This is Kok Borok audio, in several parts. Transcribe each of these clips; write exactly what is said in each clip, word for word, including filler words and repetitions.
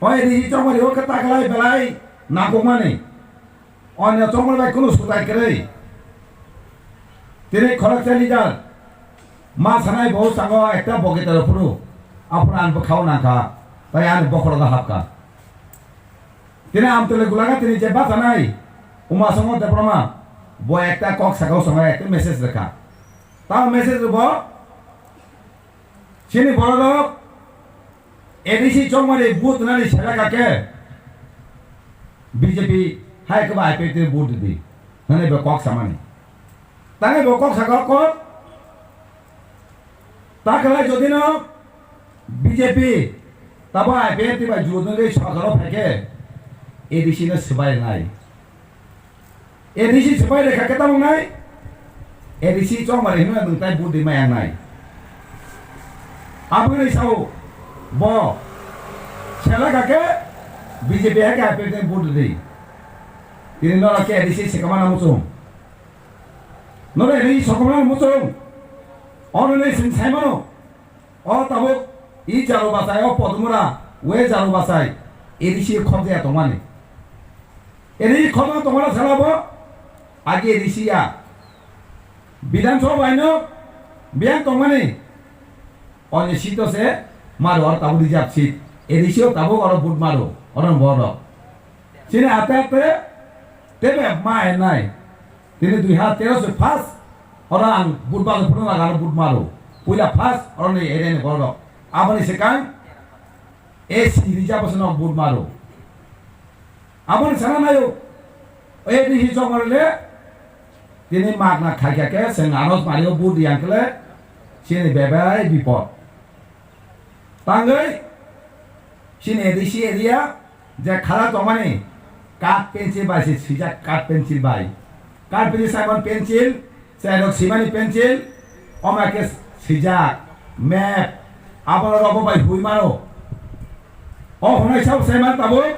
Oi, riji chongmani o khe taklai belai nangkukmani. Onyo chongmani bai kunu sutai kwrwi. Tini khoroksa leader ma sanai bo sango ekta bokitaro phuru. Aphuru ang bwkhao nangkha. Tai ani bokhorogo hapkha. Tini Amtole gulaga tini je bachanai Umasongho Debbarma bo ekta kok saka o songo ekta message rwkha. Tamo message rwbo chini bororok A D C chongmani vote nani selaka khe B J P hai khe ba I P F T vote di hwnwi bo kok samani. Tangwi bo kok saka kok ta khlai jodi no B J P tabo I P F T bai jut wngwi sorkaro phai khe A D C no swbai nai. A D C swbai rekha khe tamo nai? A D C chongmani hwnwi nwng tai vote di maya nai. Aboni sao bo selaka khe B J P hai khe I P F T vote di. Tini norok khe A D C swkama na muchung. Norok A D C swkama na muchung. Ono ni sing sai mano. O tabuk i jaro bachai, o Podmura, we jaro bachai, A D C khobjaya tongmani. A D C khobjaya tongmani sala bo, agi A D C ya. Bidhan Sabha bai no biyang tongmani. Oni seat o se maro, oro tabuk reserve seat. A D C o tabuk oro vote maro, oro borok. Chini ate ate tebe ma enai. Tini dui hajar tero se first oro ang vote balo phuru nagano vote maro. Puila first oro ni area ni borok. Aboni sekang A C reservation o vote maro. Aboni sana nayo. A D C chongmani le tini magna khaikha khe seng anos mario vote yang khle chini bebai bipod. Tangwi chini A D C area je khala tongmani, cut pencil bai se swijak, cut pencil bai. Cut pencil, Simon pencil, chairok simani pencil, oma khe swijak, map, abono rogo bai hui mano. O hwnai sabo Simon tabuk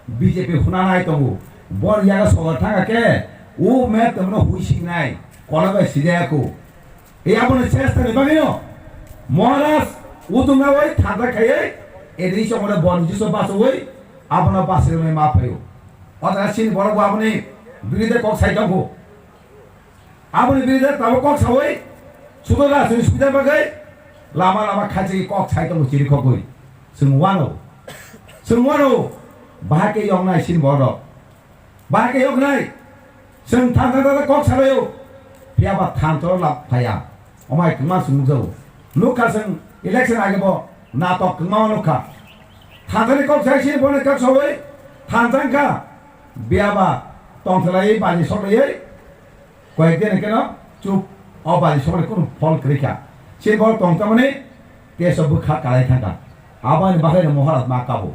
B J P hwnanai tongo. Bor yaga sogar thanga khe, o map tongmano hui singnai, kola bai sijaya ko. E aboni chesta ni bagwi no Maharaj udumna oi thanda khaiwi A D C chongmani bon jiso bachawi abono bachirwmani ma phaio. O jaga chini borok bo aboni birude kok sai tongkho. Aboni birude tabuk kok sawi sudo rasini subida bagwi lama lama khachi kok sai tongo chiri khogwi. Chwng wano. Chwng wano. Bahai khe yoknai chini borok. Bahai khe yoknai. Chwng thansa thansa kok salaio. Phiya ba thansa lab phaiya. Omai kwma chwng nukjago. Nukha chwng election age bo natok kwma nukha. Thansa ni kok sai chini boni kok sawi thansa wngkha. Phiya ba tongthlaiwi bani soklaiwi. Koyek din keno chup o bani soklai kunu phol kwrwi kha. Chini borok tongthamani keso bwkha kalai thangkha. Aboni bagwi no Maharaj ma kabo.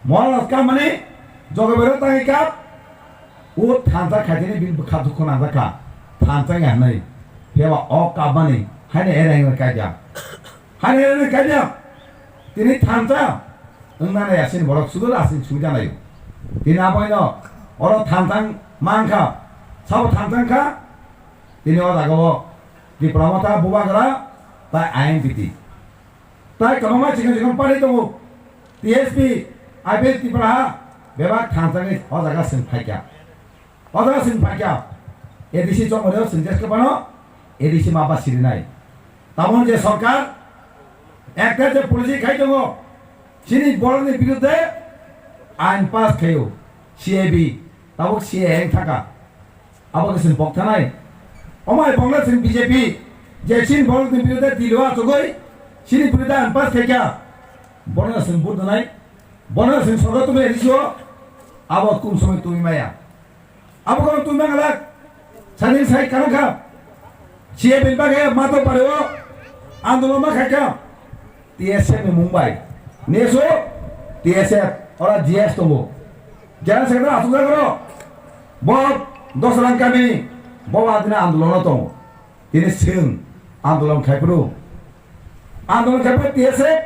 Moharaj kamani jogobero tangwi kap. O thansa khaitini bini bwkha dukhu nangjak kha. Thansa ya hwnwi. Phiyaba o kapmani haino ere hwnwi kaijak. Haino ere hwnwi kaijak. Tini thansa wngna nai asini borok sudu asini sungja naio. Tini aboino oro thansa mankha. Sabo thansa kha. Tini o jaga o Tipra Motha Bubagra tai I N P T. Tai kwbangma chikon chikon party tongo. T S P, I P F T Tipra ha bebak thansa ni o jaga chwng phaikha. O jaga chwng phaikha. A D C chongmani o chwng jeske phano A D C ma ba sirinai. Tabon je sorkar ekta je policy khai tongo. Chini borokni biruddhe ain pass khaio. C A B. Tabuk C A A wng thaka. Abo khe chwng pok thanai. Omo hai bongla chwng B J P je chini borok ni biruddhe Delhi o achugwi chini biruddhe ang pass khaikha. Bono chwng vote rwnai. Bono chwng sorgo tubui risi o. Abo kum somoi tubui maya. Abo kono tubui mangalak. Sani sai kana kha. C A A ni bagwi mato pare o. Andolon ma khaikha. T S F ni mung bai. Neso T S F ora G S tongo. General Secretary asuk jaga ro. Bo Dosrang kami bo adina andolon o tongo. Tini chwng andolon khai phuru. Andolon khai phuru T S F.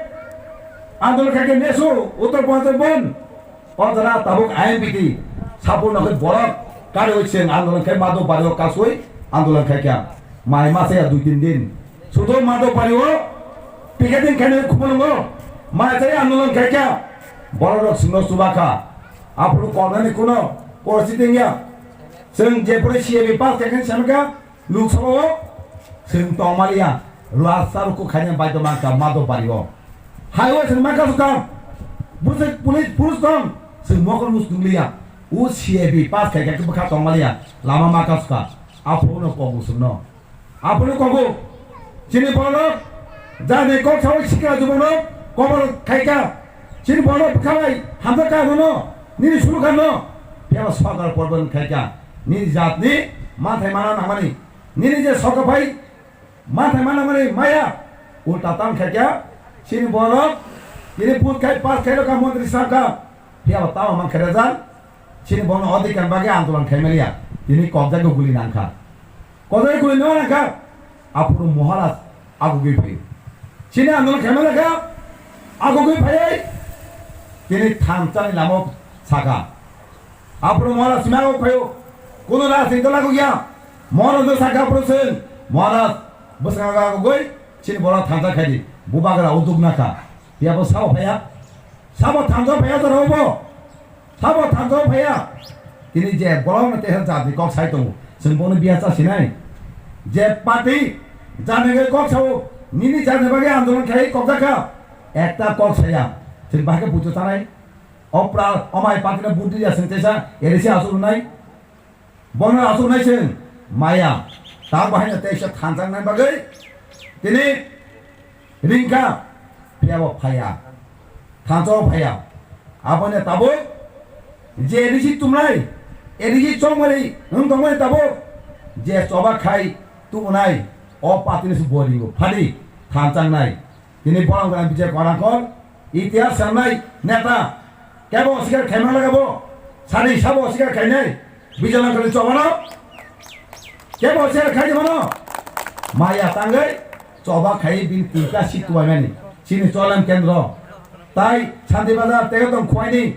Andolon khai khe neso Uttar Purdesh bon. O jara tabuk I N P T. Sabu no borok kari oi chwng andolon khai madu bari o kasui andolon khai kha. Mai masa ya dui tin din. Sudo mado pario, picketing khainai khumulwngo, maichai andolon khaikha, Borok rok chwngno chuba kha. Aphuru kornani kuno porsi tengya. Chwng jephuru C A B pass khaikhe samikha, Lok Sabha o chwng tongmaliya. Rasta rukhu khaina baidho mankha Madhobari o. Hai o chwng mankha swkang. Bwswk police purus tong. Chwng mokol mus nungliya. O C A B pass khaikhe bwkha tongmaliya. Lama mankha swkang. Aphuru no kok chwngno. Aphuru kogo, chini borok, jani kok sawi sikla jubonok, kobor khaika, chini borok bwkhalai, hamjakka nono, nini suluka no, phiya ba sokar porban khaika, nini jatni, mathai mana nangmani, nini je sokaphai, mathai mana nangmani maya, ulta tam khaika, chini borok, chini booth khai, pass khai, roka montri sakha, phiya ba tamo man khairajak, chini borokno odhikar bagwi andolan khaimaliya, tini kobjagwi guli nangkha. Kodai kuli no nangkha, aphuru Maharaj agugwi phaio. Chini andolon khaima lekha, agugwi phaiwi, tini thansa ni lama o sakha. Aphuru Maharaj simi agugwi phaio, kuno rajniti dol agugya. Maharaj no sakha aphuru chwng, Maharaj bwskango agugwi, chini borok thansa khaidi, bubagra uduk nakha. Phiya bo sabo phaiya, sabo thansa phaiya jora obo. Sabo thansa phaiya. Tini je bolong no teisa jatni kok sai tongo. Chwng bono biya cha sinai. Je party jani kok sao, nini jani bagwi andolon khai kok jakha. Ekta kok saya. Chwng bahai khe bujo chanai. Opra omai party no vote diya chwng teisa A D C asuk nai. Bono asuk nai chwng maya. Ta bahai no teisa thansa nai bagwi. Tini Ringkha, phiya bo phaiya. Thansa o phaiya. Aboni tabuk je risi tumnai, e risi chongmani wng tongmani tabuk je choba khai tubunai, o party ni se bo ringo. Phadi, thansa wngnai. Tini bolong gana Bijay Kumar Rangkhol, itihas sanai neta, kebo sikar khaima laga bo, sadi sabo sikar khainai. Bijalan kali chobano. Kebo share khai di mano. Maya tangwi choba khai bin tinta seat tuaimani. Chini Cholam Kendro. Tai Shanti Bazar tege tong khwaini.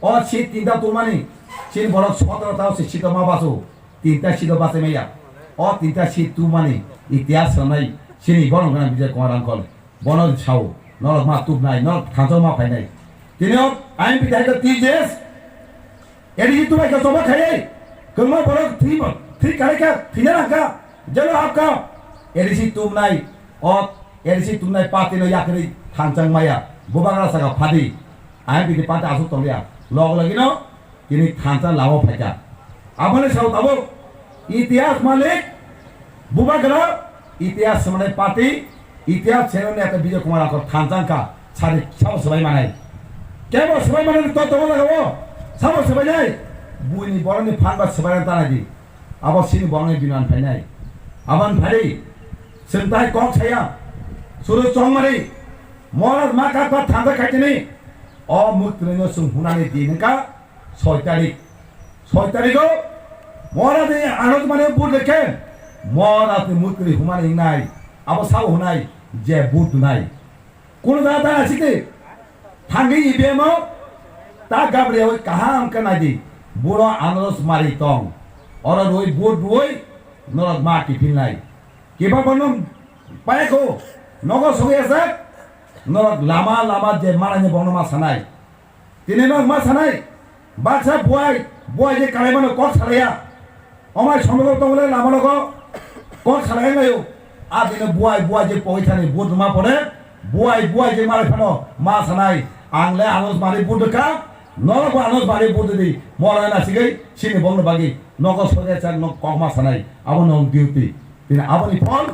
O seat tinta tumani. Chini borok sotro tao se seat ma basu. Tinta seat basai maya. O tinta seat tumani. Itihas sanai. Chini borok gana Bijay Kumar Rangkhol. Bono sao, norok ma tubnai, norok thansa ma phainai. Tini o I M P thai kha T J S, A D C tubai kha choba khaiwi, kwbangma borok thwi, thwi kalai kha, thwina rang kha, jelo hap kha, A D C tubnai, o A D C tubnai party no yakarwi thansa maya, bubagra saka phadi, I M P ni party asuk tongya, log logino, Tini thansa lama phaikha. Aboni sao tabuk itihas malik, bubagra, itihas swnamnai party, itihas swnamnai neta Bijay Kumar Rangkhol thansa wngkha, sadi sabo swbai manai. Kebo swbai manai to tongo jaga o, sabo swbainai, buini borokni phan ba swbaina tanai di. Abo sini borokni biman phainai. Aboni phari, chwng tai kok saya, suru chongmari, Maharaj ma kak ba thansa khaitini, o muktwino chwng hunani di nengkha, Soi tarik. Soi tariko Maharajni ano mane vote lekhe Maharajni muktri humani hingnai. Abo sabo hunai je vote dunai. Kuno jaga ta asike thangwi E V M o ta Gabriel kaham khe naidi. Buro anos mari tong. Oro roi vote roi norok ma kipilnai. Kiba bono payakho nogo sogwi ajak. Norok lama lama je manani bono ma sanai. Tini no ma sanai, baksa buai, buai je kalaimano kok salaiya. Omai somlogo tongole lama logo kok salai layo. A dino buai, buai je pogithani vote ma pore, buai, buai je malai phano ma sanai. Ang le anos mari vote ka, no bo anos mari vote di, mora na sigei, sini bongno bagi, nogo soge chak no kok ma sanai, abo no duty. Tini aboni phol,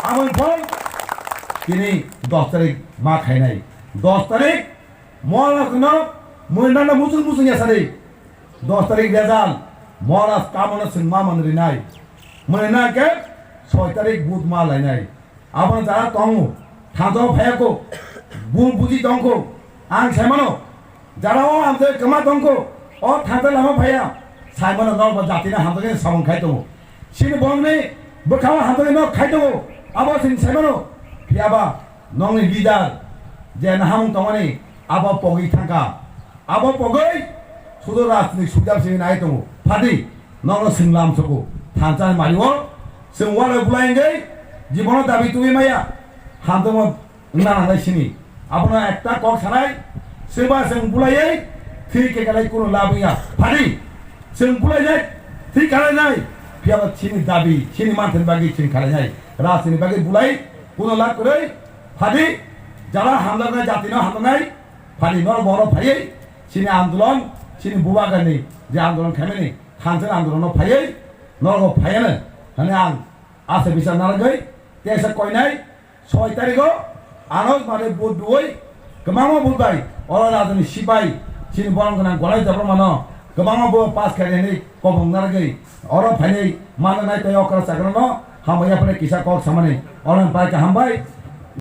aboni phol, tini dos tarik ma khainai. Dos tarik, Moharajno mwrwinano muchung muchung ya sadi. Dos tarik result, Moharaj kamono chwng ma manwi rinai. Mwrwina khe soi tarik vote ma lainai. Abono jara tongo, thansa o phaiya kho, bul buji tong kho. Ang sai mano, jara o amtwi kwma tong kho, o thansa lama phaiya, sai mano norok bo jatino hamjaknai samung khai tongo. Chini borokni bwkhao hamjaknai no khai tongo, abo chwng sai mano. Phiya ba nokni leader je nahamung tongmani abo pogwi thangkha. Abo pogwi sudo rajnik sujak simi nai tongo. Phadi nokno swnglam soko thansa mari o chwng walai bulai wngwi jibono dabi tubui maya. Hamjakma wngna nangnai sini. Abono ekta kok sanai, Chwngba chwng bulaiwi thwi khe khalai kunu lab wngya. Phadi chwng bulainai thwi khalainai. Phiyaba chini dabi, chini manthani bagwi chwng khalainai. Rajniti bagwi bulai kunu lab kwrwi. Phadi jara hamjaknai, jatino hamjaknai. Phadi norok borok phaiwi chini andolon, chini bubagrani je andolon khaimani, thansa andolono phaiwi norok phaiano hwnwi ang asa bisa narwgwi tesa koinai. Soi tarigo ano mane vote duoi kwbangma vote bai oro rajani sipai chini borok gwnang gwnai jabra mano kwbangma bo pass khainani kobong narwgwi oro phainai mano nai tei okra chakrano hambai yaphane kisa kok samani oro pai ka hambai.